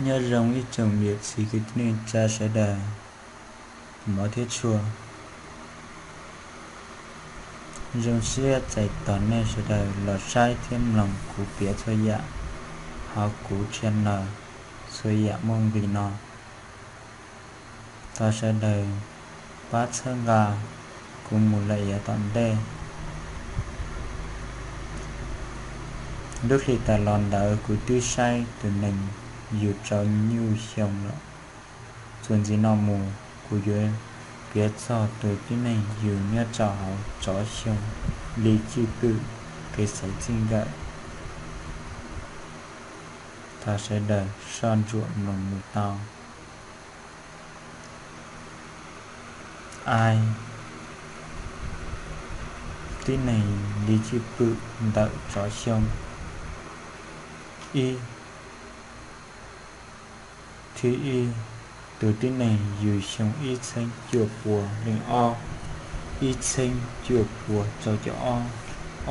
Nyob zoo ib tsoom niam txiv kwv tij neej tsa sawv daws, mov thiab tshua. Zoo siab txais tos nej sawv daws los saib thiab mloog kuv piav txhua yam hauv kuv channel Txhua Yam Muaj Nqis no. Thov sawv daws pab txhawb nqa kuv mus lawm yav tom ntej. Lub hlis tas los ntawd kuv twb saib tus neeg yug rau nyuj xyoo lawm. Txuas ntxiv no mus kuv yuav piav txog tus tib neeg yug nyob rau hauv tsov xyoo li cwj pwm kev xaiv txij nkawm. Thov sawv daws soj ntsuam mloog mus tau. Ai, tib neeg li cwj pwm ntawm tsov xyoo. Ib, thib ib, tus tib neeg yug xyoo ib txheeb cuaj pua leej ob, ib txheeb cuaj pua rau caum ob,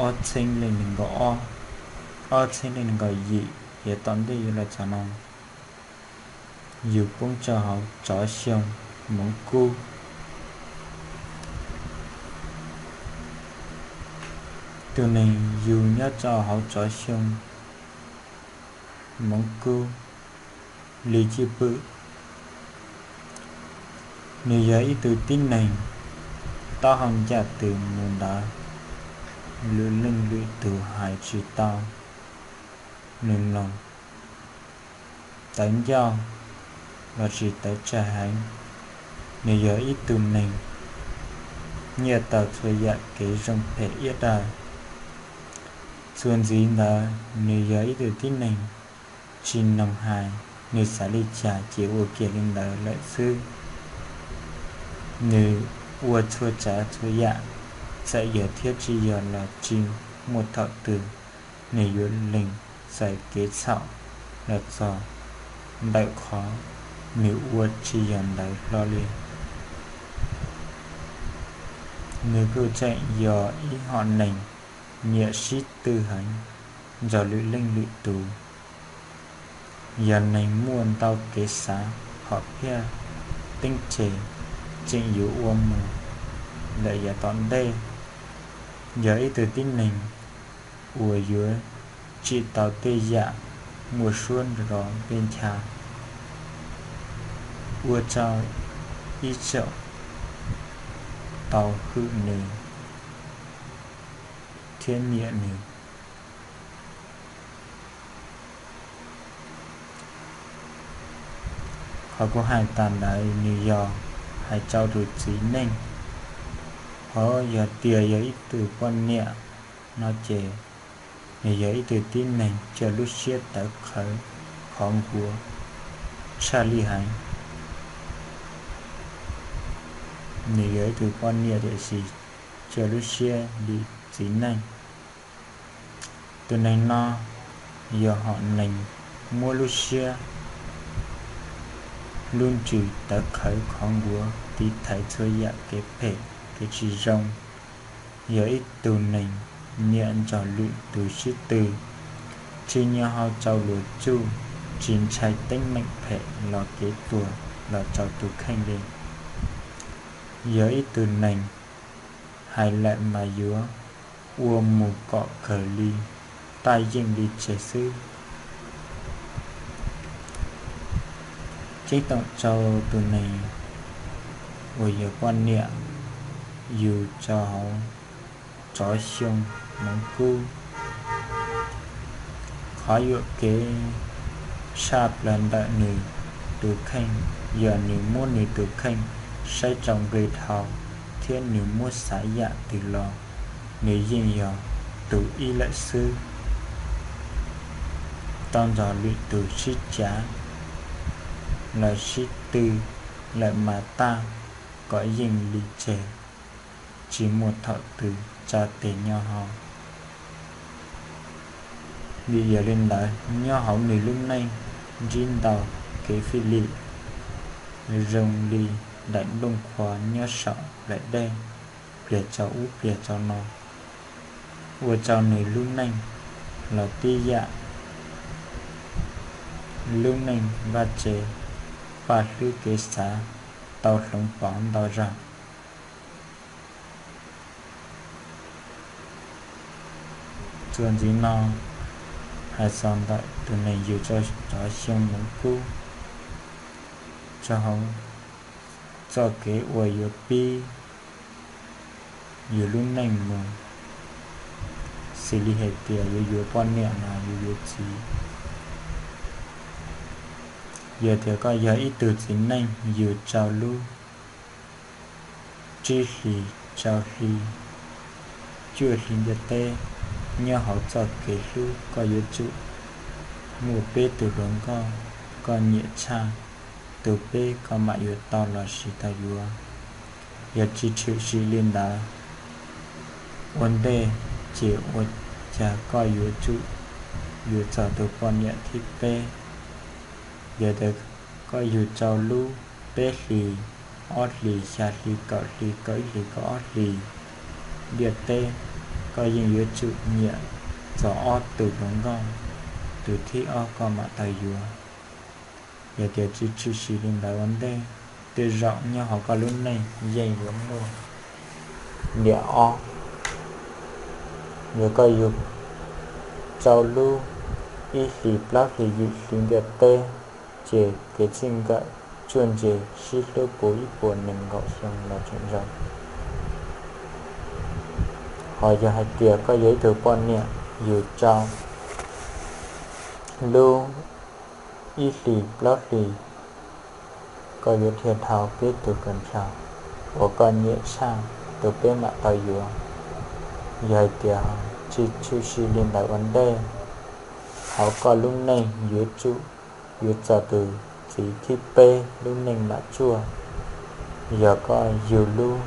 ob txheeb leej nees nkaum ob, ob txheeb leej nees nkaum yim, yav tom ntej yuav los txog no, yug poob rau hauv tsov xyoo Hmoov Kub. Tus neeg yug nyob rau hauv tsov xyoo Hmoov Kub li cwj pwm. Nws yog ib tug tib neeg taub hau ncaj twg mus ntawd, lwm leej lwm tus hais tsis tau nws mloog. Tawv ncauj los sis tawv tsawg heev. Nws yog ib tug neeg nyiaj tau txhua yam kev zoo phem iab dawg. Txuas ntxiv ntawd nws yog ib tug tib neeg tsis noog hais, nws xav li cas ces ua kiag li ntawd lawm xwb. Nws ua txhua tsav txhua yam, txawm yog thiab tsis yog los tsis muaj thaum twg nws yuav lees txais kev txhaum los txog ntawm qhov nws ua tsis yog ntawd hlo li. Nws kuj tseem yog ib hom neeg nyiam sib tw heev nrog lwm leej lwm tus. Yog neeg muaj ntau kev xav hom phiaj teeb tseg tseem yuav ua mus lawm yav tom ntej. Yog ib tug tib neeg uas yuav tsim tau tej yam muaj suab nrov npe ncha, ua rau ib tsoom tau hwm nws thiab nyiam nws. Qhov kuv hais tas ntawd nws yog hais rau tus txiv neej, ho yog tias yog ib tug poj niam no ces nws yog ib tug tib neeg coj lub siab tawv qhawv qhov nkuav tshaj lij heev. Nws yog ib tug poj niam tiam sis coj lub siab li txiv neej. Tus neeg no yog hom neeg muab lub siab lub ntsws tawv qhawv qhov nkuav tiv thaiv txhua yam kev phem kev tsis zoo. Yog ib tug neeg nyiam nrog lwm tus sib tw, tsis nyiam hais rau luag tsuj, tsis ntshai teeb meem phem los kev tuag los rau tus kheej li. Yog ib tug neeg hais lawm mas yuav ua mus kom kawg li, taj yeej li tseg xwb. Ceeb toom rau tus neeg uas yog poj niam yug rau hauv tsov xyoo Hmoov Kub, qhov yuam kev tshaj plaws ntawm nws tus kheej yog nws muab nws tus kheej saib rau nqi dhau, thiab nws muab xav yam twg los nws yeej yog tus ib lawm xwb. Tau nrog lwm tus sib cav los sib tw lawm mas taj kom yeej li tseg, tsis muaj thaum twg tsa tes nyob hauv. Vim yog li ntawd nyob hauv nws lub neej ntsib ntau kev fij lim zoo li daim nplooj qhuav nyob saum daim dej, pliag rau ub pliag rau no, ua rau nws lub neej los tib yam lub neej vaj tse, paj hlwb kev xav tau hloov pauv ntau zog. Txuas ntxiv no hais txog ntawm tus neeg yug rau cov xyoo moov kub rau hauv txoj kev uas yuav pib yug lub neej mus, xws li hais tias yuav yuav poj niam los yuav yuav txiv. Yog tias koj yog ib tug txiv neej yug rau lub tsib hlis, rau hli, cuaj hli ntiaj teb, nyob hauv txoj kev hlub koj yuav tsum muaj peb tus hluas nkauj koj nyiam tshaj, tus peb koj mam yuav tau los sis tau yuav. Yog tsis tshwm sim li ntawd ua ntej, ces ua cas koj yuav tsum yuav txog tus poj niam thib peb. Yog tias koj yug rau lub peb hlis, ob hlis, xya hli, kaum hli, kaum ib hlis, kaum ob hlis ntiaj teb, koj yeej yuav tsum nyiam txog ob tug hluas nkauj, tus thib ob koj mam tau yuav. Yog tias tsis tshwm sim li ntawd ua ntej, tej zaum nyob hauv koj lub neej yeej yuav muaj niam ob. Yog koj yug rau lub ib hlis, plaub hlis, yim hlis ntiaj teb, ces kev txij nkawm tsuaj ntse sib hlub puv ib puas nees nkaum xyoo los tseem zoo. Ho yog hais tias koj yog ib tug poj niam yug rau lub ib hlis, plaub hlis, koj yuav dhia dhau peb tus kawm nrhav uas koj nyiam tshaj, tus peb mam tau yuav. Yog hais tias tsis tshwm sim li ntawd ua ntej, hauv koj lub neej yuav tsum yuav txog tus txiv thib peb lub neej mam tsuaj. Yog koj yug lub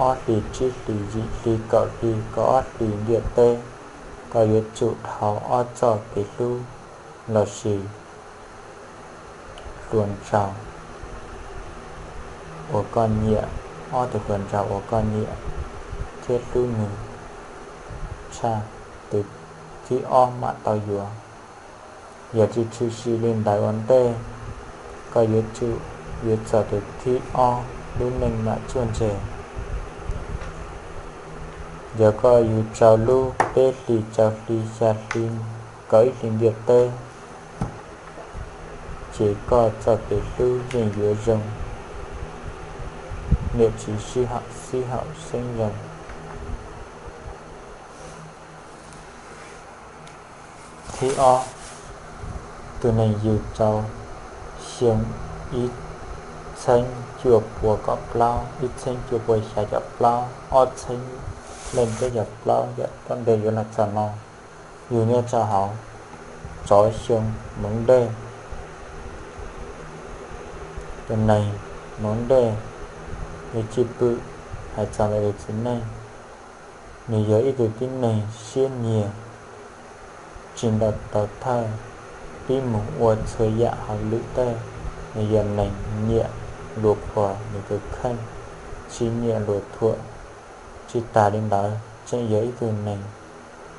ob hlis, tsib hlis, yim hli, kaum hli, kaum ob hlis ntiaj teb, koj yuav tsum dhau ob txoj kev hlub los sis hluas nraug uas koj nyiam, ob tug hluas nraug uas koj nyiam thiab hlub nws tshaj, tus thib ob mam tau yuav. Yog tsis tshwm sim li ntawd ua ntej, koj yuav tsum yuav txog tus thib ob lub neej mam tsuaj ntse. Yog koj yug rau lub peb hlis, rau hli, xya hli, kaum ib hlis ntiaj teb, ces koj txoj kev hlub yeej yuav zoo, niam txiv sib haum xeeb zoo. Thib ob, tus neeg yug rau xyoo ib txheeb cuaj pua kaum plaub, ib txheeb cuaj pua xya caum plaub, ob txheeb leej peb caug plaub, yog tom ntej yuav los txog no, yug nyob rau hauv tsov xyoo moov dej. Tus neeg moov dej, nws cwj pwm hais txog ntawm tus txiv neej, nws yog ib tug tib neeg siab nyiag, tsis ntaus taus thawj, pib mus ua txhua yam hauj lwm tej. Nws yog neeg nyiam luag qhuas nws tus kheej, tsis nyiam luag thuam. Tsis tas li ntawd, tseem yog ib tug neeg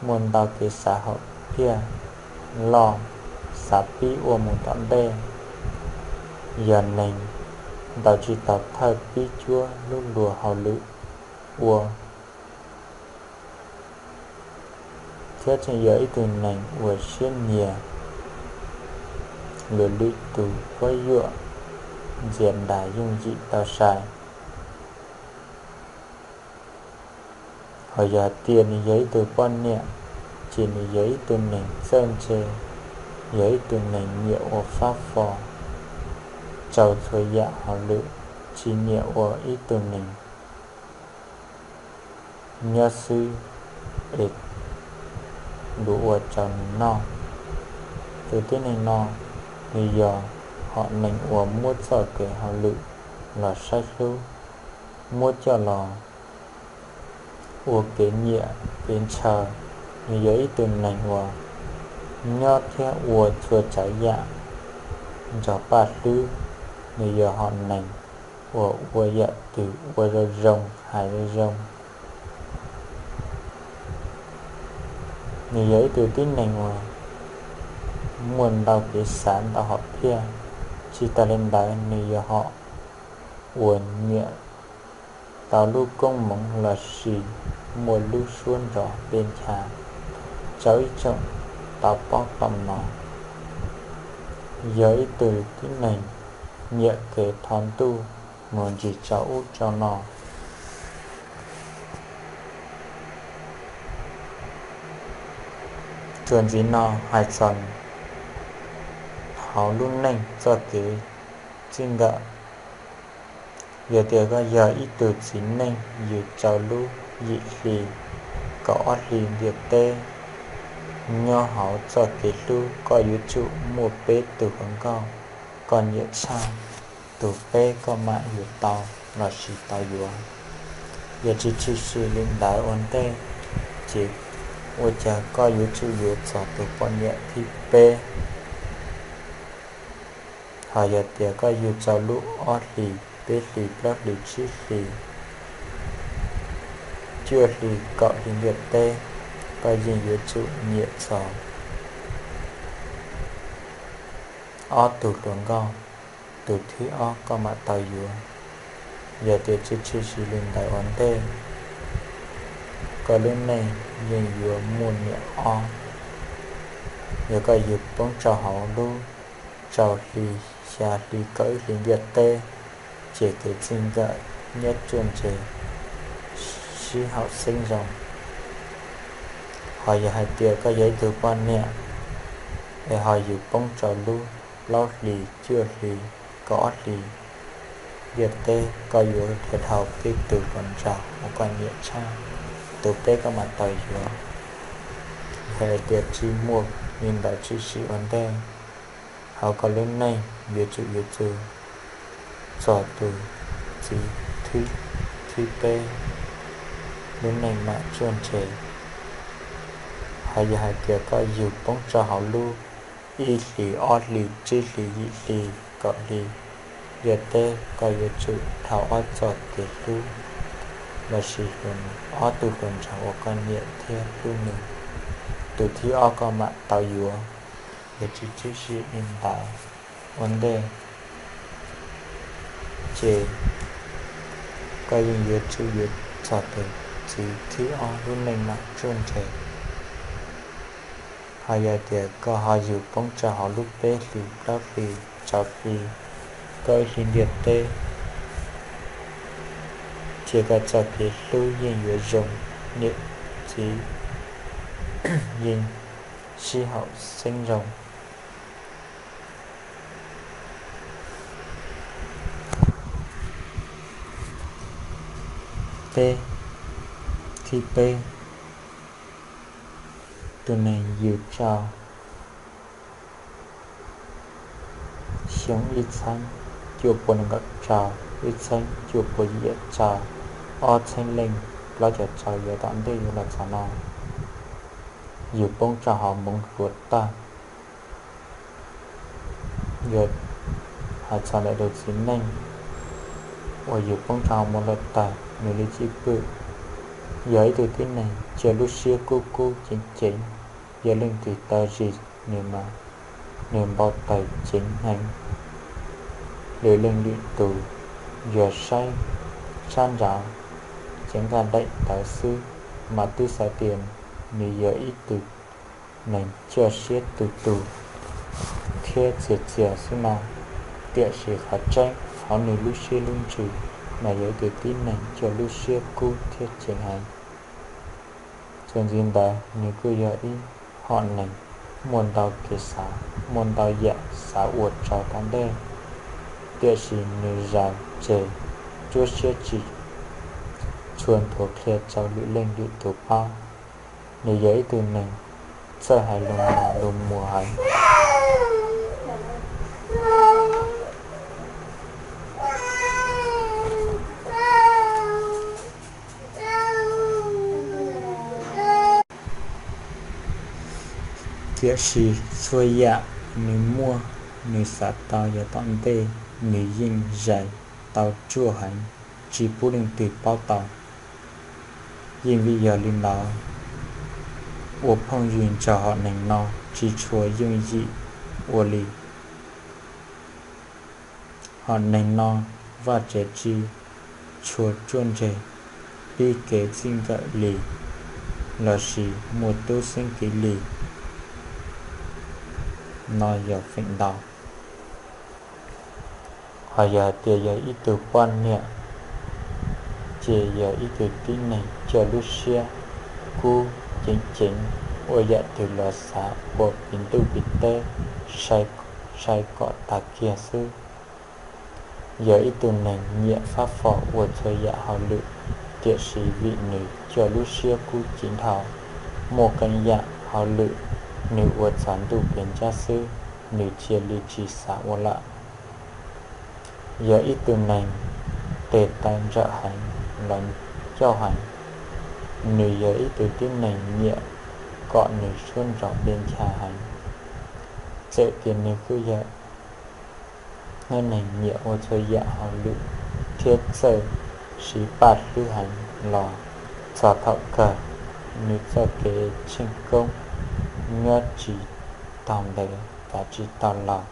muaj ntau kev xav haum thiab loj, xav pib ua mus tom ntej. Yog neeg ntaus tsis taus thawj, pib cuab lub luag hauj lwm ua, thiab tseem yog ib tug neeg uas siab nyiag, luag lwm tus quab yuam, ntxias ntas yooj yim tau sai. Ho yog hais tias nws yog ib tug poj niam, ces nws yog ib tug neeg txawj ntse, yog ib tug neeg nyiam ua fab fo rau txhua yam hauj lwm, tsis nyiam ua ib tug neeg nyob xwb es luag ua rau nws noj. Tus tib neeg no, nws yog hom neeg uas muab txoj kev hauj lwm los saib hlub, muab coj los ua kev nyiam kev ntshaw. Nws yog ib tug neeg uas nyob thiab ua txhua tsav yam nrog paj hlwb. Nws yog hom neeg uas ua yam twg ua zoo zoo, hais zoo zoo. Nws yog ib tug tib neeg uas muaj ntau kev xav ntau hom phiaj. Tsis tas li ntawd nws yog hom uas nyiam tau lub koob hmoov lossis muaj lub suab nrov pe ncha rau ib tsoom tau paub tau hnov. Yog ib tug tib neeg nyiam kev thov ntuj mus ntsis rau ub rau no. Txuas ntxiv no hais txog hauv lub neej txoj kev txij nkawm. Yog tias koj yog ib tug txiv neej yug rau lub yim hli kaum ob hli ntiaj teb, nyob hauv txoj kev hlub koj yuav tsum muaj peb tug hluas nkauj koj nyiam tshaj, tus peb koj mam yuav tau lossis tau yuav. Yog tsis tshwm sim li ntawd ua ntej, ces ua cas koj yuav tsum yuav txog tus poj niam thib peb. Ho yog tias koj yug rau lub ob hlis, peb hlis, plaub hlis, tsib hlis, cuaj hlis, kaum hlis ntiaj teb, koj yeej yuav tsum nyiam txog ob tug hluas nkauj, tus thib ob koj mam tau yuav. Yog tias tsis tshwm sim li ntawd ua ntej, koj lub neej yeej yuav muaj niam ob. Yog koj yug poob rau hauv lub rau hli, xya hli, kaum ib hlis ntiaj teb, ces kev txij nkawm nyob ruaj ntseg, sib haum xeeb zoo. Ho yog hais tias koj yog ib tug poj niam es ho yug poob rau lub plaub hlis, cuaj hlis, kaum ob hlis ntiaj teb, koj yuav dhau peb tug hluas nraug uas koj nyiam tshaj, tus peb koj mam tau yuav. Yog hais tias tsis muaj li ntawd tshwm sim ua ntej, hauv koj lub neej yuav tsum yuav tsum txog tus txiv thib peb, lub neej mam ruaj ntseg. Ho yog hais tias koj yug poob rau hauv lub ib hlis, ob hlis, tsib hlis, yim hlis, kaum hlis ntiaj teb, koj yuav tsum dhau ob txoj kev hlub lossis ob tug hluas nraug uas koj nyiam thiab hlub nws, tus thib ob koj mam tau yuav. Yog tsis tshwm sim li ntawd ua ntej, ces koj yeej yuav tsum yuav txog tus txiv thib ob, lub neej mam ruaj ntseg. Ho yog tias koj ho yug poob rau hauv lub peb hlis, plaub hlis, rau hli, kaum ib hlis ntiaj teb, ces koj txoj kev hlub yeej yuav zoo, niam txiv yeej sib haum xeeb zoo. Peb, thib peb, tus neeg yug rau xyoo ib txheeb cuaj pua nees nkaum rau, ib txheeb cuaj pua yim caum rau, ob txheeb leej plaub caug rau yav tom ntej yuav los txog no, yug poob rau hauv moov hluas tag. Yog hais txog ntawm tus txiv neej uas yug poob rau hauv moov hluas tag, nws li cij pwm yog ib tug tib neeg cia lub siab kub kub ceev ceev, yog leej twg tau zis nws mas nws npau taws ceev heev. Lwm leej lwm tus yog saib sab nraud cev nqaij daim tawv xwb mas twb xav tias nws yog ib tug neeg coj siab tu tu thiab txias txias xwb no, tiam sis qhov tseeb hauv nws lub siab lub ntsws mas yog ib tug tib neeg coj lub siab kub thiab ceev heev. Txuas ntxiv ntawd nws kuj yog ib hom neeg muaj ntau kev xav, muaj ntau yam xav ua rau tom ntej, tiam sis nws zais tseg, rub siab tsis tshua nthuav qhia rau lwm leej lwm tus paub. Nws yog ib tug neeg txawj hais lus mos lus muas heev. Tiam sis txhua yam nws muaj, nws xav tau yav tom ntej, nws yeej zais tau ruaj heev, tsis pub leej twg paub tau. Yeej vim yog li ntawd, ua phooj ywg nrog hom neeg no tsis tshua yooj yim ua li. Hom neeg no Vajtswv tsis tshua tsuaj ntse pib kev txij nkawm li, lossis muaj tub xeeb kiv li no yog feem ntau. Hos yog hais tias yog ib tug poj niam, ces yog ib tug tib neeg coj lub siab kub ceev ceev, ua yam twg los xav ua piv ntuj piv teb, sai kom tag kiag xwb. Yog ib tug neeg nyiam fab fo ua txhua yam hauj lwm, tiam sis vim nws coj lub siab kub ceev dhau, muaj qee yam hauj lwm nws ua txog ntuj pem ntsab xwb, nws cia li tsis xav ua lawm. Yog ib tug neeg tes taw ntsawm heev los ncauj heev, nws yog ib tug tib neeg nyiam kom nws suab nrov npe ncha heev, txawm tias nws kuj yog neeg nyiam ua txhua yam hauj lwm thiab txawj siv paj hlwb heev los txog thaum kawg nws txoj kev tsheej koob nyob tsis tau ntev kav tsis tau los.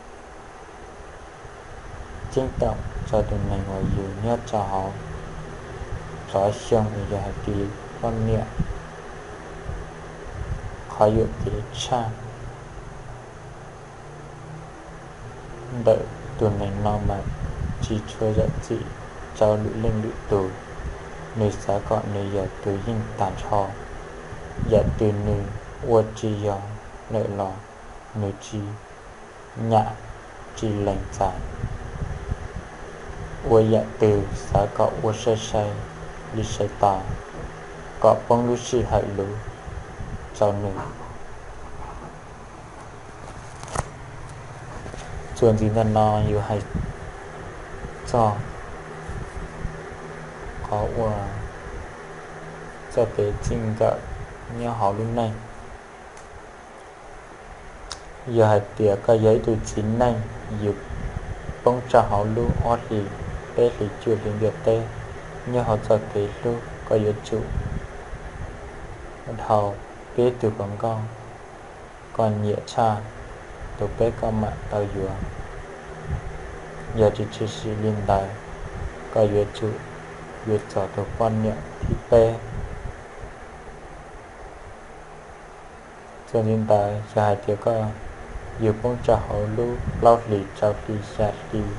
Ceeb toom rau tus neeg uas yus nyob rau hauv cov xyoo uas yog hais tias poj niam, qhov yuam kev tshaj ntawm tus neeg no mas tsis tshua zam txim rau lwm leej lwm tus. Nws xav kom nws yog tus yeej tag nrho, yam twg nws ua tsis yog lawm los nws tsis nyam tsis lees txais, ua yam twg xav kom ua sai sai li sai tos, kom poob lub sij hawm luv rau nws. Txuas ntxiv ntawm no yus hais txog qhov uas txoj kev txij nkawm nyob hauv lub neej. Yog hais tias koj yog ib tug txiv neej, yus poob rau hauv lub ob hlis, peb hlis, cuaj hlis ntiaj teb, nyob hauv txoj kev hlub koj yuav tsum dhau peb tug hluas nkauj koj nyiam tshaj tus peb koj mam tau yuav. Yog tsis tshwm sim li ntawd, koj yuav tsum yuav txog tus poj niam thib peb. Txuas ntxiv ntawd yog hais tias koj yus poob rau hauv lub plaub hlis, rau hlis, xya hlis,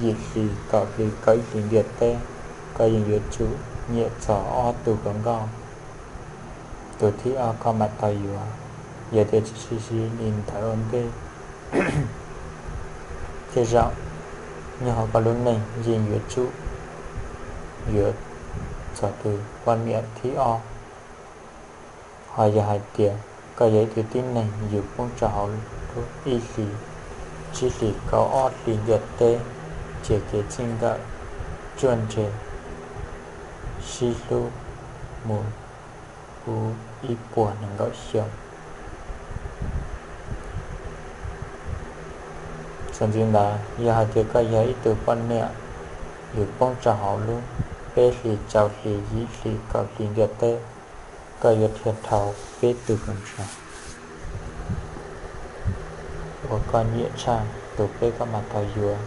yim hlis, kaum hlis, kaum ib hlis ntiaj teb, koj yeej yuav tsum nyiam txog ob tug hluas nkauj, tus thib ob koj mam tau yuav. Yog tias tsis tshwm sim li ntawd ua ntej, tej zaum nyob hauv koj lub neej yeej yuav tsum yuav txog tus poj niam thib ob. Ho yog hais tias koj yog ib tug tib neeg yus poob rau hauv lub ib hlis, tsib hlis, kaum ob hlis ntiaj teb, ces kev txij nkawm tsuaj ntse sib hlub mus puv ib puas nees nkaum xyoo. Txuas ntxiv ntawd yog hais tias koj yog ib tug poj niam, yus poob rau hauv lub peb hlis, rau hlis, yim hlis, kaum hlis ntiaj teb, koj yuav dhia dhau peb tug hluas nraug uas koj nyiam tshaj tus peb koj mam tau yuav.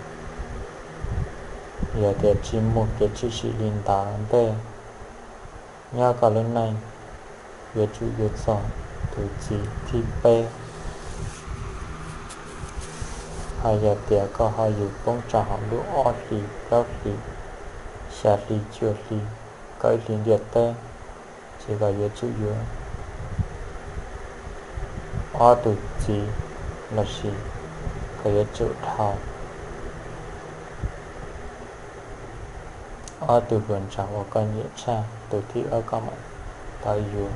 Yog tias tsis muaj kev tshwm sim li ntawd ua ntej, nyob koj lub neej yuav tsum yuav txog tus txiv thib peb. Ho yog tias koj ho yus poob rau hauv lub ob hlis, plaub hlis, xya hlis, cuaj hlis, kaum ib hlis ntiaj teb, ces koj yuav tsum yuav ob tug txiv, lossis koj yuav tsum dhau ob tug hluas nraug uas koj nyiam tshaj tus thib ob koj mam tau yuav.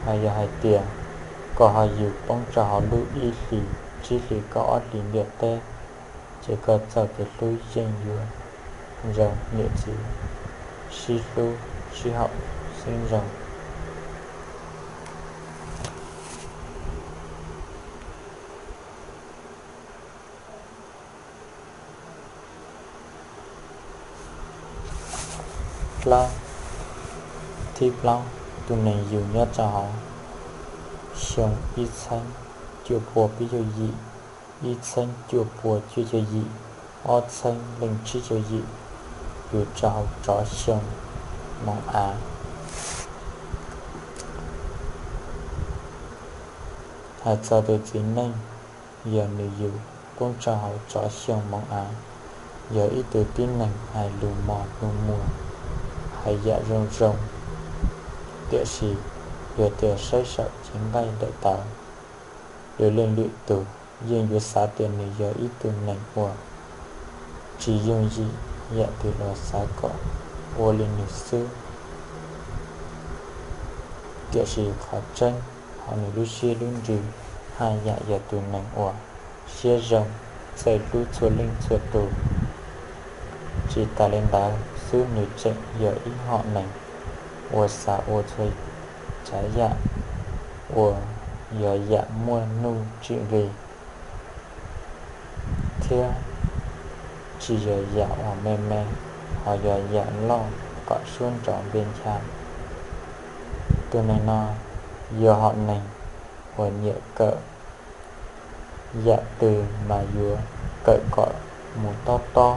Ho yog hais tias koj ho yus poob rau hauv lub ib hlis, tsib hlis, kaum ob hlis ntiaj teb, ces koj txoj kev hlub yeej yuav zoo, niam txiv sib hlub sib haum xeeb zoo. Plaub, thib plaub, tus neeg yus nyob rau hauv xyoo ib txheeb cuaj pua peb caug yim, ib txheeb cuaj pua cuaj caug yim, ob txheeb leej tsib caug yim, yus rau hauv tsob xyoo Moos Av. Hais txog tus txiv neej, yog nws yus poob rau hauv tsob xyoo Moos Av, yog ib tug tib neeg hais lus mos lus muag, hais yam zoo zoo, tiam sis yog tias saib saum cev nqaij daim tawv, lwm leej lwm tus yeej yuav xav tias nws yog ib tug neeg uas tsis yooj yim yam twg los xav kom ua li nws xwb. Tiam sis qhov tseeb hauv nws lub siab lub ntsws haj yam yog tus neeg uas siab zoo, txawj hlub txhua leej txhua tus. Tsis tas li ntawd xwb, nws tseem yog ib hom neeg uas xav ua txhua tsav yam uas yog yam muaj nuj tsim nqi, thiab tsis yog yam uas me me, ho yog yam loj kom suab nrov npe ncha. Tus neeg no yog hom neeg uas nyiam kawm yam twg mas yuav kawm kom mus tob tob,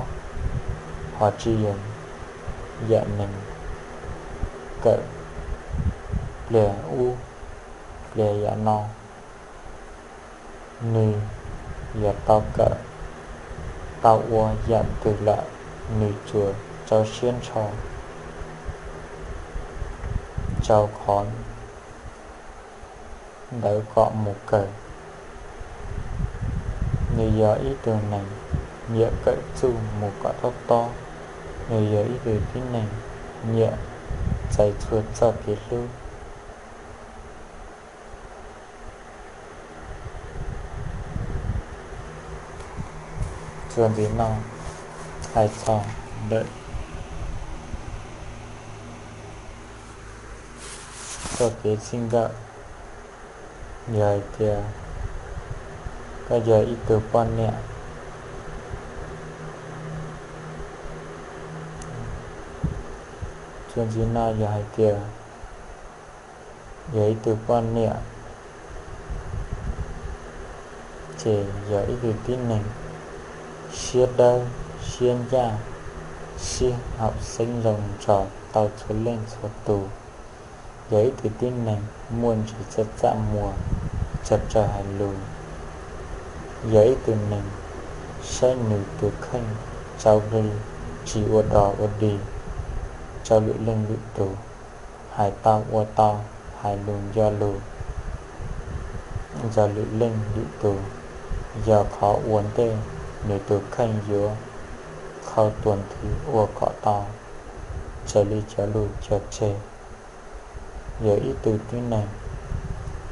ho tsis yog yam neeg kawm pliag ub pliag yam no. Nws yog tau kawm, tau ua yam twg lawm, nws tsuas rau siab ntsho rau qhov ntawd kom mus kawg. Nws yog ib tug neeg nyiam kawm txuj mus kom tob tob. Nws yog ib tug tib neeg nyiam txais txhua txoj kev hlub. Txuas ntxiv no hais txog ntawm txoj kev txij nkawm, yog hais tias koj yog ib tug poj niam. Txuas ntxiv no yog hais tias yog ib tug poj niam, ces yog ib tug tib neeg siab dawb siab ncaj, sib haum xeeb zoo nrog tau txhua leej txhua tus. Yog ib tug tib neeg muaj ntsis txaj txaj muag, tsawg tsawg hais lus. Yog ib tug neeg saib nws tus kheej rau nqi, tsis ua dog ua dig rau lwm leej lwm tus, hais tau ua tau, hais lus nco lus rau lwm leej lwm tus, yog qhov ua ntej nws tus kheej yuav qhau tuag nthi ua kom tau, raws li cov lus cog tseg. Yog ib tug tib neeg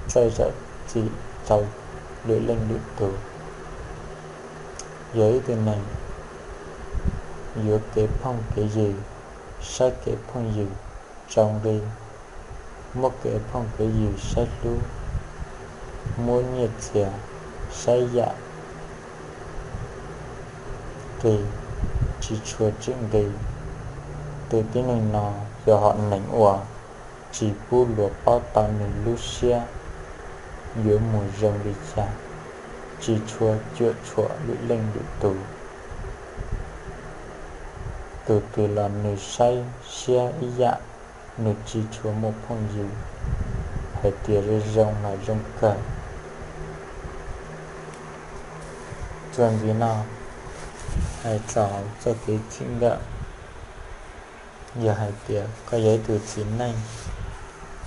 txawj zam txim rau lwm leej lwm tus. Yog ib tug neeg yuav kev phooj kev ywg, saib kev phooj ywg rau nqi, muab kev phooj kev ywg saib hlub, muab nyiaj txiag saib yam qis, tsis tshua tsim nqi. Tus tib neeg no yog hom neeg uas tsis pub luag paub tau nws lub siab yuav mus zoo li cas, tsis tshua cuam tshuam lwm leej lwm tus. Tus twg los nws saib siab ib yam, nws tsis tshua muaj phooj ywg hais tias zoo zoo los zoo kawg. Txuas ntxiv no hais txog txoj kev txij nkawm, yog hais tias koj yog ib tug txiv neej,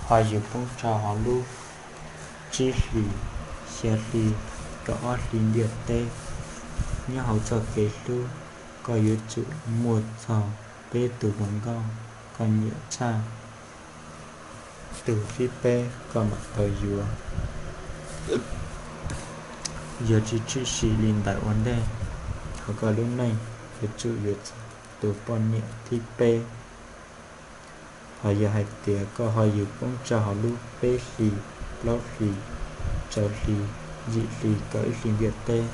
ho yus poob rau hauv lub tsib hlis, xya hli, kaum ob hli ntiaj teb, nyob hauv txoj kev hlub, koj yuav tsum muaj txog peb tus hluas nkauj koj nyiam tshaj tus thib peb koj mam tau yuav. Yog tsis tshwm sim li ntawd ua ntej, thov koj lub neej yuav tsum yuav txog tus poj niam thib peb. Ho yog hais tias koj ho yus poob rau hauv lub peb hlis, plaub hlis, rau hli, yim hli, kaum ib hli ntiaj teb,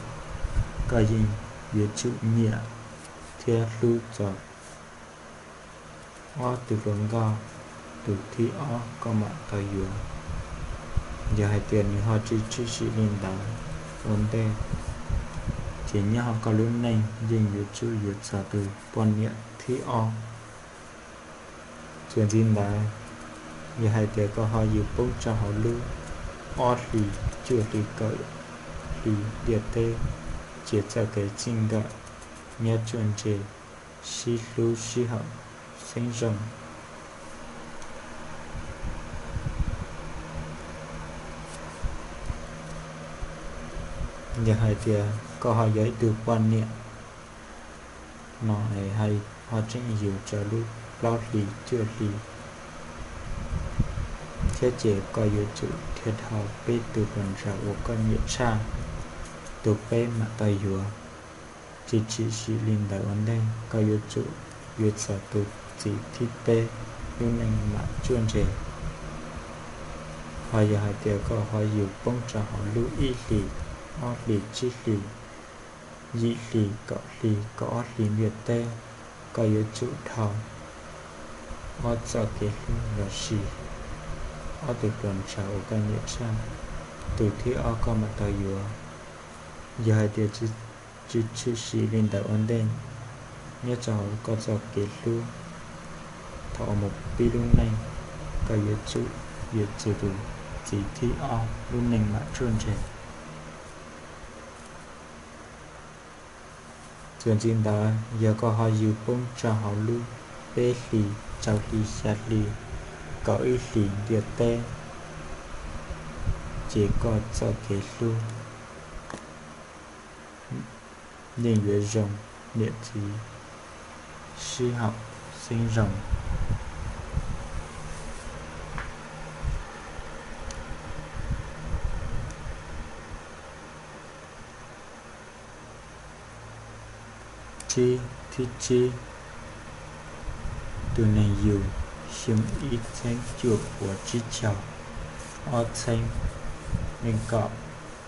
koj yeej yuav tsum nyiam thiab hlub txog ob tug hluas nkauj, tus thib ob koj mam tau yuav. Yog hais tias nws ho tsis tshwm sim li ntawd ua ntej, ces nyob hauv koj lub neej yeej yuav tsum yuav txog tus poj niam thib ob. Txuas ntxiv ntawd, yog hais tias koj ho yug poob rau hauv lub ob hlis cuaj hlis kaum hlis ntiaj teb, ces txoj kev txij nkawm nyob tsuaj ntse, sib hlub sib haum xeeb zoo. Yog hais tias koj ho yog ib tug poj niam no, ho tseem yug rau lub plaub hlis cuaj hlis thiab, ces koj yuav tsum dhia dhau peb tus hluas nraug uas koj nyiam tshaj, tus peb mam tau yuav. Tsis tshwm sim li ntawd ua ntej, koj yuav tsum yuav txog tus txiv thib peb, lub neej mam tsuaj ntse. Ho yog hais tias koj ho yug poob rau hauv lub ib hlis, ob hlis, tsib hlis, yim hlis, kaum hlis, kaum ob hlis ntiaj teb, koj yuav tsum dhau ob txoj kev hlub los sis ob tug hluas nraug uas koj nyiam tshaj, tus thib ob koj mam tau yuav. Yog hais tias tsis tshwm sim li ntawd ua ntej, nyob rau hauv koj txoj kev hlub thaum uas mus pib lub neej, koj yuav tsum yuav txog tus txiv thib ob, lub neej mam tsuaj ntse. Txuas ntxiv ntawd, yog koj ho yug poob rau hauv lub peb hlis, rau hlis, xya hlis, kaum ib hlis ntiaj teb, ces koj txoj kev hlub yeej yuav zoo, niam txiv sib haum xeeb zoo. Tsib, thib tsib, tus neeg yug xyoo ib txheeb cuaj puas tsib caug, ob txheeb leej kaum,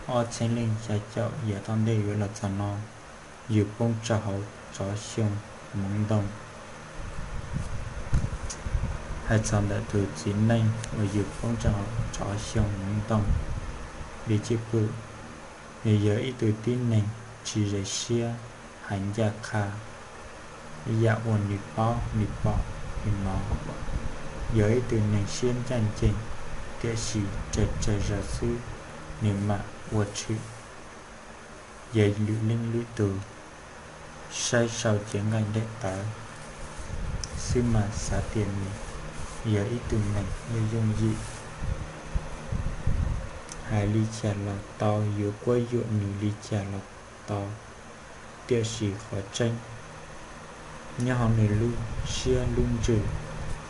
ob txheeb leej xya caum yav tom ntej yuav los txog no, yug poob rau hauv tsov xyoo hmoov ntoo. Hais txog ntawm tus txiv neej uas yug poob rau hauv tsov xyoo hmoov ntoo, li cwj pwm, nws yog ib tug tib neeg tsis zais siab, hais ncaj qha yam uas nws paub nws pom nws hnov, yog ib tug neeg siab ncaj ncees, tiam sis tsawg tsawg zaus xwb nws mam ua tshwm. Yog lwm leej lwm tus saib sau cev nqaij daim tawv xwb mas xav tias nws yog ib tug neeg yooj yooj yim, hais li cas los tau, yuav quab yuam nws li cas los tau. Tiam sis qhov tseeb, nyob hauv nws lub siab lub ntsws,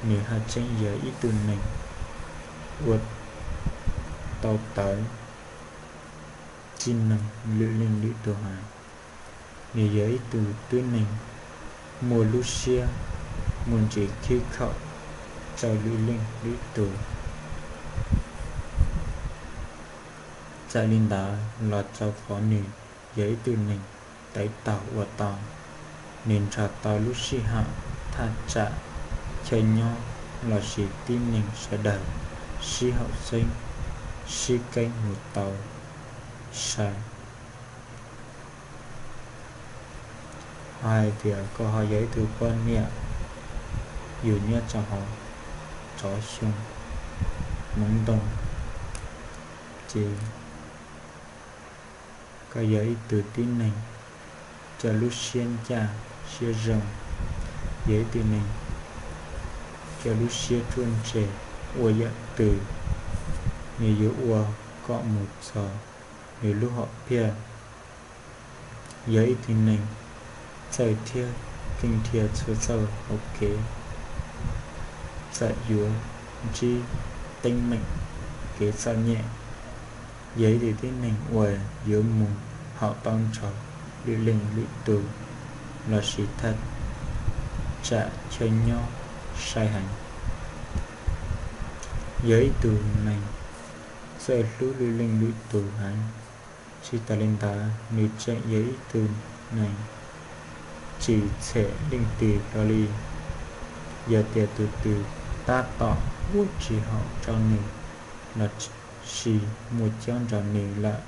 nws haj tseem yog ib tug neeg ua tau tawv txij neeg lwm leej lwm tus heev. Nws yog ib tug tib neeg muaj lub siab, muaj ntsis khib khaum rau lwm leej lwm tus. Txawm li ntawd los rau qhov nws yog ib tug neeg tawv taug ua tau, nws nrog tau lub sij hawm, thaj tsam, chaw nyob lossis tib neeg sawv daws sib haum xeeb, sib keeb mus tau sai. Ho hais tias koj ho yog ib tug poj niam yug nyob rau hauv tsov xyoo hmoov ntoo, ces koj yog ib tug tib neeg cov lub siab ncaj siab zoo, yog ib tug neeg cov lub siab ruaj ntseg, ua yam twg nws yuav ua kom mus txog nws lub hom phiaj. Yog ib tug neeg txawj thiab keej nrhiav txhua txoj hauv kev, txawm yuav ntsib teeb meem kev txom nyem. Yog ib tug tib neeg uas yuav mus haum tau nrog lwm leej lwm tus lossis thaj tsam chaw nyob sai heev. Yog ib tug neeg txawj hlub lwm leej lwm tus heev. Tsis tas li ntawd, nws tseem yog ib tug neeg tsis txhem leej twg hlo li. Yog tias tus twg tab tom ua tsis haum rau nws los sis muaj coob nrog nws lawm.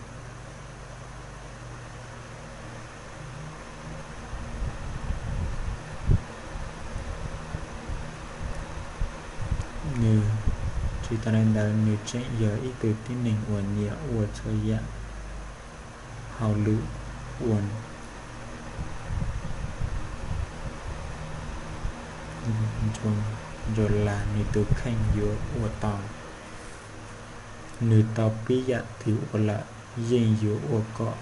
Nws, tsis tas li ntawd nws tseem yog ib tug tib neeg uas nyiam ua txhua yam hauj lwm uas Ntsua Las nws tus kheej yuav ua tau. Nws tau pib yam twg ua lawm yeej yuav ua kom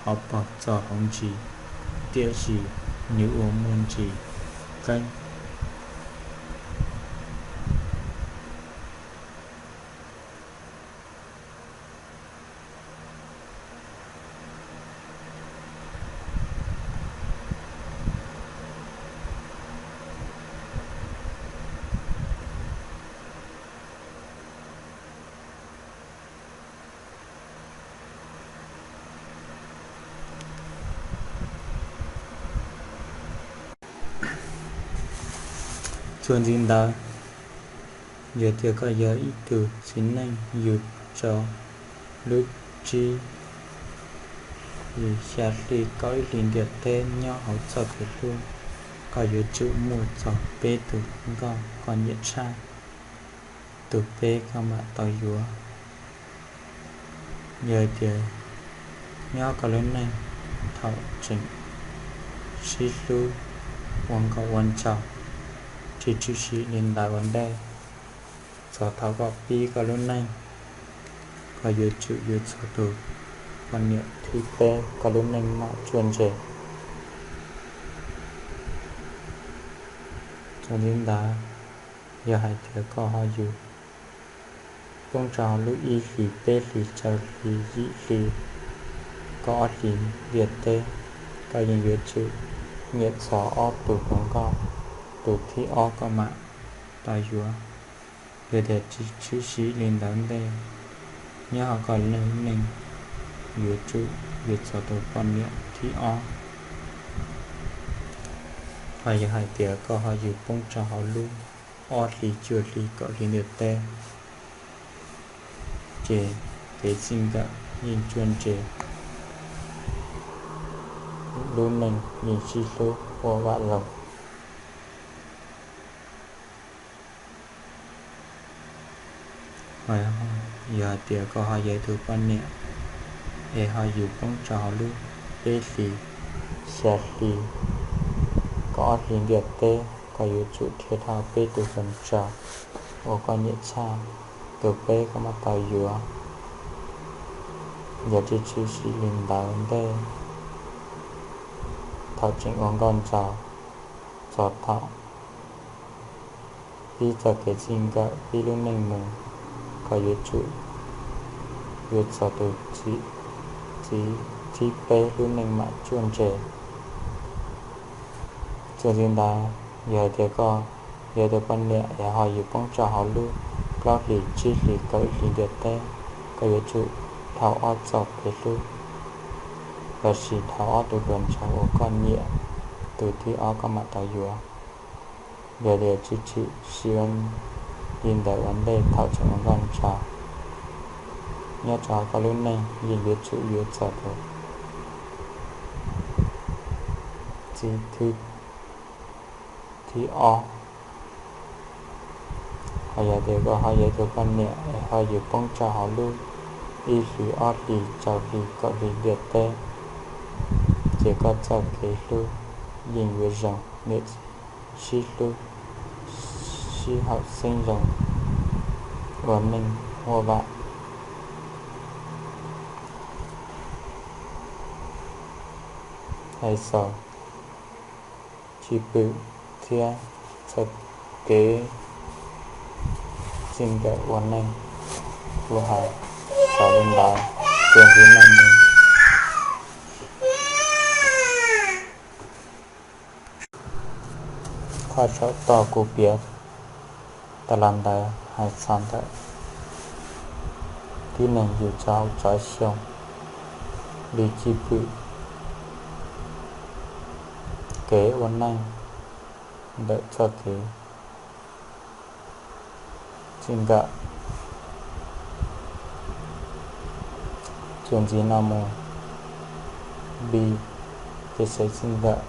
hauv paug txaus hauv ntsis, tiam sis nws ua muaj ntsis qeeb. Txuas ntxiv ntawd, yog tias koj yog ib tug txiv neej yug rau lub tsib, xya hli kaum ib hlis ntiaj teb nyob hauv txoj kev hlub, koj yuav tsum muaj txog peb tus hluas nkauj koj nyiam tshaj, tus peb koj mam tau yuav. Yog tias nyob koj lub neej thaum tseem sib hlub ua nkauj ua nraug, tsis tshwm sim li ntawd ua ntej, txog thaum koj pib koj lub neej, koj yuav tsum yuav txog tus poj niam thib peb koj lub neej mam tsuaj ntse. Txuas ntxiv ntawd, yog hais tias koj ho yug poob rau hauv lub ib hlis, peb hlis, rau hlis, yim hlis, kaum ob hlis ntiaj teb, koj yeej yuav tsum nyiam txog ob tug hluas nkauj, tus thib ob koj mam tau yuav. Yog tias tsis tshwm sim li ntawd ntej, nyob hauv koj lub neej yuav tsum yuav txog tus poj niam thib ob. Ho yog hais tias koj ho yug poob rau hauv lub ob hlis, cuaj hlis, kaum hlis ntiaj teb, ces kev txij nkawm yeej tsuaj ntse, lub neej yeej sib hlub ua vam zoo. Yog hais tias koj ho yog ib tug poj niam es ho yug poob rau hauv lub peb hlis, xya hlis, kaum ob hlis ntiaj teb, koj yuav tsum dhia dhau peb tus hluas nraug uas koj nyiam tshaj, tus peb koj mam tau yuav. Yog tsis tshwm sim li ntawd ntej, thaum tseem ua nkauj nraug, txog thaum pib txoj kev txij nkawm, pib lub neej mus, koj yuav tsum yuav txog tus txiv thib peb, lub neej mam tsuaj ntse. Txuas ntxiv ntawd, yog hais tias koj yog tus poj niam es ho yug poob rau hauv lub plaub hlis, tsib hlis, kaum ib hlis ntiaj teb, koj yuav tsum dhau ob txoj kev hlub, lossis dhau ob tug hluas nraug uas koj nyiam, tus thib ob koj mam tau yuav. Yog tias tsis tshwm sim li ntawd ua ntej, thaum tseem ua nkauj nraug, nyob rau koj lub neej yeej yuav tsum yuav txog tus txiv thib ob. Ho yog tias koj ho yog tus poj niam es ho yug poob rau hauv lub ib hlis, ob hlis, rau hlis, kaum hlis ntiaj teb, ces koj txoj kev hlub yeej yuav zoo, nyias sib hlub, sib haum xeeb zoo, ua neej huaj vam. Hais xaus, cwj pwm thiab txoj kev txij nkawm ua neej, kuv hais xaus li ntawd, txuas ntxiv no mus. Qhov saum toj kuv piav tas los ntawd hais txog ntawm tib neeg yug rau hauv tsov xyoo li cwj pwm kev ua neej ntawm txoj kev txij nkawm. Txuas ntxiv no mus, Bi ces xaiv txij nkawm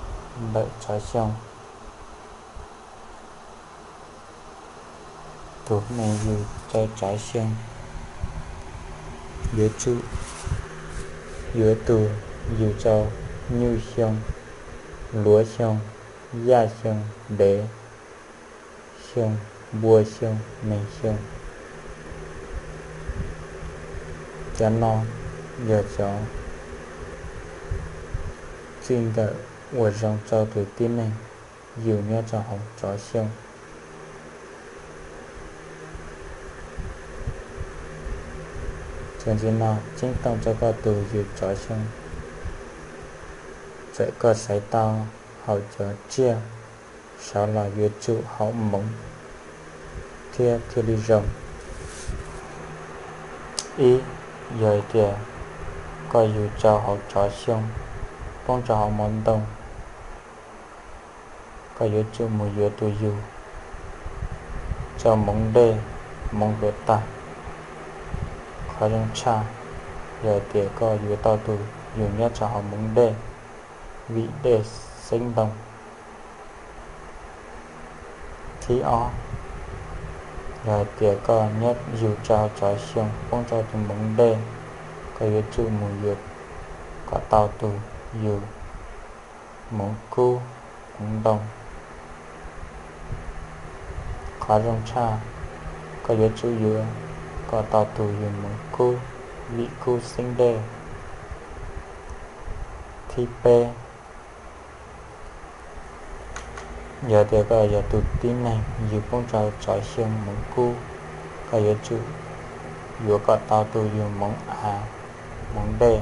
ntawm tsov xyoo. Tus neeg yug rau tsov xyoo yuav tsum yuav tus yug rau nyuj xyoo, luav xyoo, yaj xyoo, dev xyoo, npua xyoo, nees xyoo. Cov no yog cov txij nkawm uas zoo rau tus tib neeg yug nyob rau hauv tsov xyoo. Txuas ntxiv no, ceeb toom rau koj tus yug tsov xyoo, txawm koj xaiv tau hauv cov tsiaj saud los yuav tsum haum hmoov thiab thiaj li zoo. Ib, yog hais tias koj yug rau hauv tsov xyoo poob rau hauv hmoov ntoo, koj yuav tsum mus yuav tus yug rau hmoov dej, hmoov hluav taws. Qhov zoo tshaj, yog hais tias koj yuav tau tus yug nyob rau hauv hmoov dej, vim dej xeeb ntoo. Thib ob, yog hais tias koj nyob yug rau hauv tsov xyoo poob rau tus hmoov dej, koj yuav tsum mus yuav kom tau tus yug hmoov kub, hmoov ntoo. Qhov zoo tshaj, koj yuav tsum yuav kom tau tus yug hmoov kub, vim kub xeeb dej. Thib peb, yog tias koj yog tus tib neeg yug poob rau tsov xyoo hmoov kub, koj yuav tsum yuav kom tau tus yug hmoov av, hmoov dej.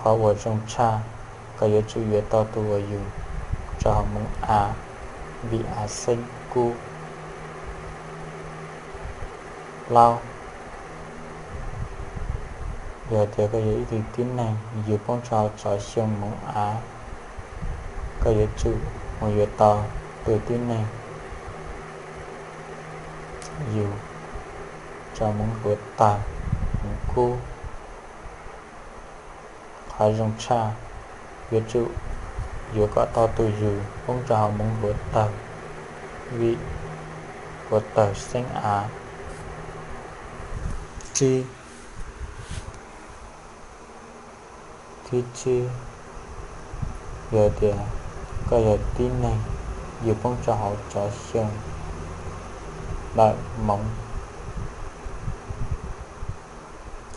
Qhov uas zoo tshaj, koj yuav tsum yuav tau tus uas yug rau hauv hmoov av, vim av xeeb kub. Plaub, yog tias koj yog ib tug tib neeg yug poob rau hauv tsov xyoo hmoov av, koj yuav tsum mus yuav tau tus tib neeg yug rau hmoov hluav taws, hmoov kub. Qhov zoo tshaj, yuav tsum yuav kom tau tus yug poob rau hauv hmoov hluav taws, vim hluav taws xeeb av. Tsib, thib tsib, yog tias koj yog tib neeg yug poob rau hauv tsov xyoo ntawm hmoov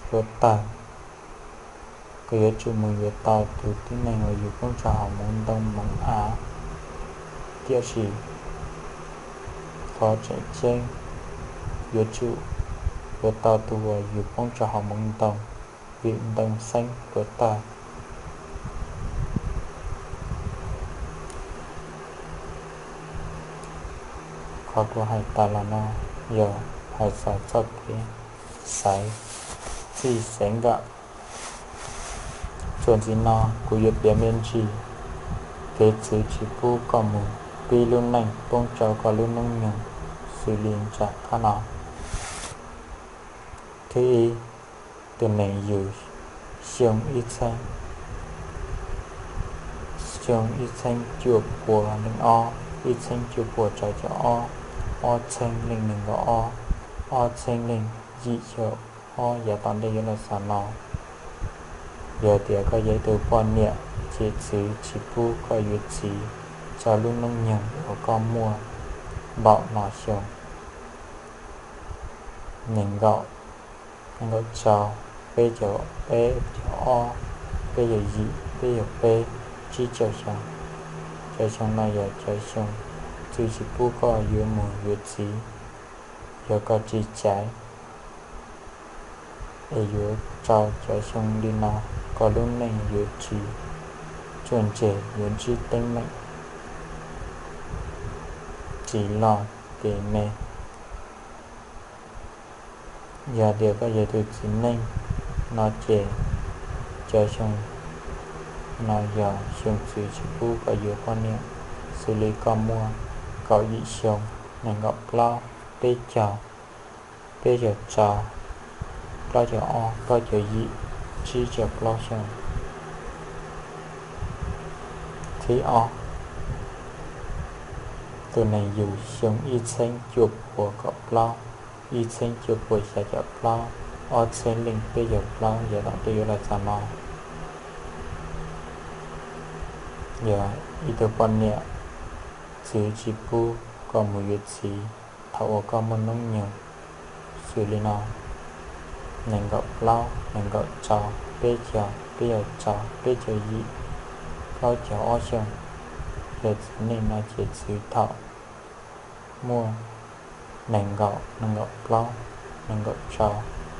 hluav taws, koj yuav tsum mus yuav tau tus tib neeg uas yug poob rau hauv hmoov ntoo, hmoov av. Tiam sis qhov tseem ceeb, yuav tsum yuav tau tus uas yug poob rau hauv hmoov ntoo, vim ntoo xeeb hluav taws. Qhov kuv hais tas los no yog hais txog txoj kev xaiv txij xeev nkawm. Txuas ntxiv no kuv yuav piav me ntsis kev txwv tsis pub koj mus pib lub neej poob rau koj lub hnub nyoog xws li nram qab no. Thib ib, tus neeg yug xyoo ib txhiab, xyoo ib txhiab cuaj pua leej ob, ib txhiab cuaj pua rau caum ob, ob txhiab leej nees nkaum ob, ob txhiab leej yim caum ob yav tom ntej yuav los xaus no. Yog tias koj yog ib tug poj niam ces txwv tsis pub koj yuav txiv rau lub hnub nyoog uas koj muaj npaum no xyoo: nees nkaum, nees nkaum rau, peb caug peb, caug ob, peb caug yim, peb caug peb, tsib caug xyoo. Cov xyoo no yog cov xyoo txwv tsis pub koj yuav mus yuav txiv. Yog koj tsis caiv es yuav rau cov xyoo li no, koj lub neej yuav tsis tsuaj ntseg, yuav ntsib teeb meem tsis loj ces me. Yog tias koj yog tus txiv neej no ces cov xyoo no yog xyoo txwv tsis pub koj yuav poj niam, xws li koj muaj kaum yim xyoo, nees nkaum plaub, peb caug, peb caug rau, plaub caug ob, plaub caug yim, tsib caug plaub xyoo. Thib ob, tus neeg yug xyoo ib txheeb cuaj puas kaum plaub, ib txheeb cuaj puas xya caum plaub, ob txheeb leej peb caug plaub yav tom ntej yuav los txog no. Yog ib tug poj niam, txwv tsis pub koj mus yuav txiv thaum uas koj muaj hnub nyoog xws li no: nees nkaum plaub, nees nkaum rau, peb caug, peb caug rau, peb caug yim, plaub caug ob xyoo. Yog txiv neej no ces txwv thaum muaj nees nkaum, nees nkaum plaub, nees nkaum rau,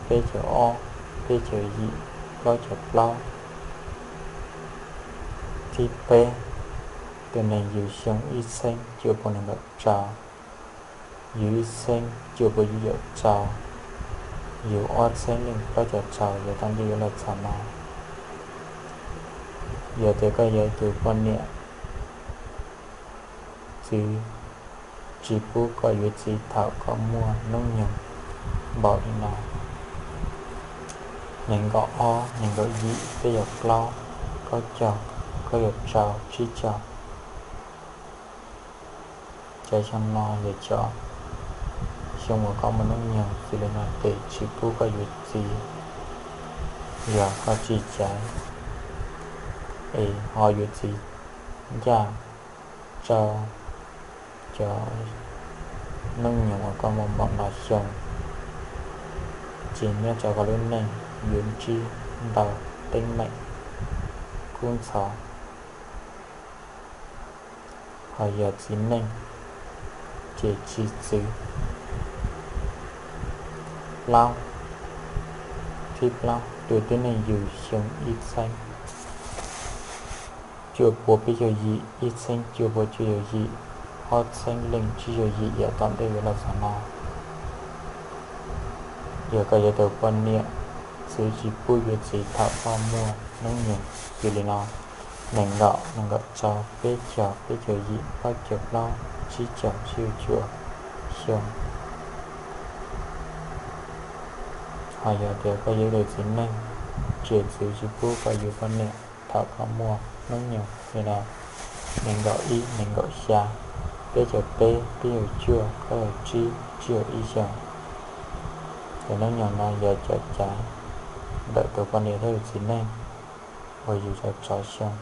peb caug ob, peb caug yim, plaub caug plaub. Thib peb, tus neeg yug xyoo ib txheeb cuaj puas nees nkaum rau, yug ib txheeb cuaj puas yim caum rau, yug ob txheeb leej plaub caug rau yav tom ntej yuav los txog no. Yog tias koj yog ib tug poj niam, txwv tsis pub koj yuav txiv thaum koj muaj hnub nyoog npaum li no: nees nkaum ob, nees nkaum yim, peb caug plaub, plaub caug, plaub caug rau, tsib caug. Cov xyoo no yog cov xyoo uas koj muaj hnub nyoog xws li no ces tsis pub koj yuav txiv. Yog koj tsis caiv es ho yuav txiv ncaj rau cov hnub nyoog uas koj muaj npaum no xyoo, ces nyob rau koj lub neej yuav ntsib ntau teeb meem kub ntxhov. Ho yog txiv neej ces tsis txwv. Plaub, thib plaub, tus tib neeg yug xyoo ib txheeb cuaj puas peb caug yim, ib txheeb cuaj puas cuaj caug yim, ob txheeb leej tsib caug yim yav tom ntej yuav los txog no. Yog koj yog tus poj niam, txwv tsis pub yuav txiv thaum koj muaj hnub nyoog xws li no: nees nkaum, nees nkaum rau, peb caug, peb caug yim, plaub caug plaub, tsib caug, tsib caug cuaj xyoo. Ho yog tias koj yog ib tug txiv neej, ces txwv tsis pub koj yuav poj niam thaum koj muaj hnub nyoog li no: nees nkaum ib, nees nkaum xya, peb caug peb, peb caug cuaj, plaub caug tsib, tsib caug ib xyoo. Cov hnub nyoog no yog cov caiv ntawm tus poj niam thiab tus txiv neej uas yug rau tsov xyoo.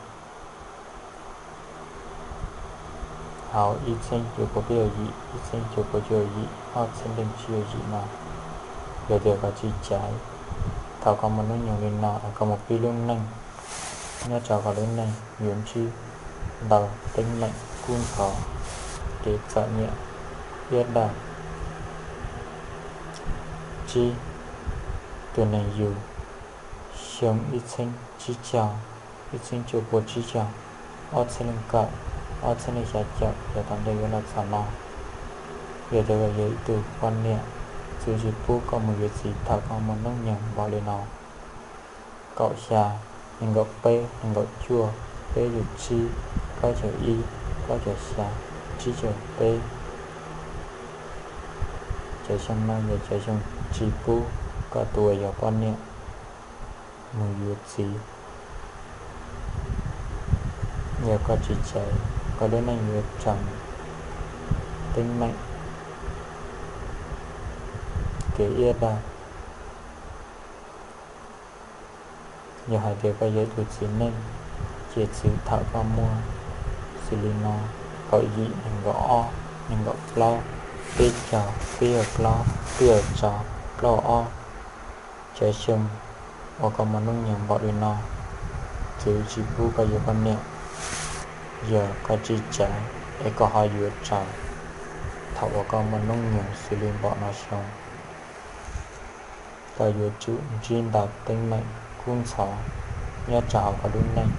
Hauv ib txheeb cuaj puas peb caug yim, ib txheeb cuaj puas cuaj caug yim, ob txheeb leej tsib caug yim no, yog tias koj tsis caiv thaum koj muaj hnub nyoog li no, koj mus pib lub neej, nyob rau koj lub neej yuav ntsib ntau teeb meem kub ntxhov, kev txom nyem, iab daj. Tsib, tus neeg yug xyoo ib txheeb tsib caug, ib txheeb cuaj puas tsib caug, ob txheeb leej kaum, ob txheeb leej xya caum yav tom ntej yuav los txog no. Yog tias koj yog ib tug poj niam, txwv tsis pub koj mus yuav txiv thaum koj muaj hnub nyoog npaum li no: kaum xya, nees nkaum peb, nees nkaum cuaj, peb caug tsib, plaub caug ib, plaub caug xya, tsib caug peb. Cov xyoo no yog cov xyoo tsis pub koj tus uas yog poj niam mus yuav txiv. Yog koj tsis caiv, koj lub neej yuav raug teeb meem, kev iab daj. Yog hais tias koj yog ib tug txiv neej, ces txwv thaum koj muaj xws li no: kaum yim, nees nkaum ob, nees nkaum plaub, peb caug, peb caug plaub, peb caug rau, plaub caug ob. Cov xyoo uas koj muaj hnub nyoog npaum li no, txwv tsis pub koj yuav poj niam. Yog koj tsis caiv es koj ho yuav raug thaum uas koj muaj hnub nyoog xws li npaum no xyoo, koj yuav tsum ntsib ntau teeb meem kub ntxhov nyob rau hauv koj lub neej.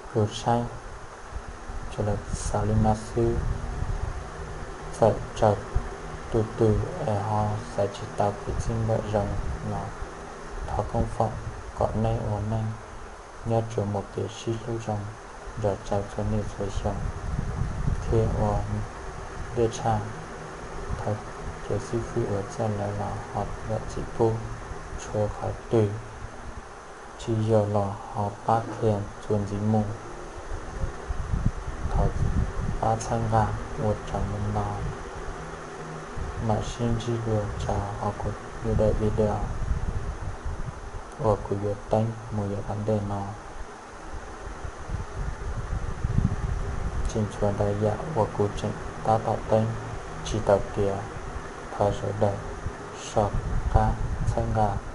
Kuv saib tsuas los xaus li no xwb. Txawm raug tus twg es ho xav tsis tau kev txij nkawm zoo los thov koob foom kom nej ua neej nyob tsuas muaj kev sib hlub zoo. nrog rau txhua niaj txhua xyoo thiab ua ntej tshaj. Thov cov xib fwb uas txawj lawv los ho zam txim pub tshuav qhov twg tsis yog los ho pab qhia txuas ntxiv mus. Thov pab txhawb nqa ua raws li no, mam sib ntsib dua rau hauv kuv daim video uas kuv yuav teeb mus yav tom ntej no. Tseem tshuav ntau yam uas kuv tseem tab tom teeb tsis tau tiav, thov sawv daws soj qab txhawb nqa.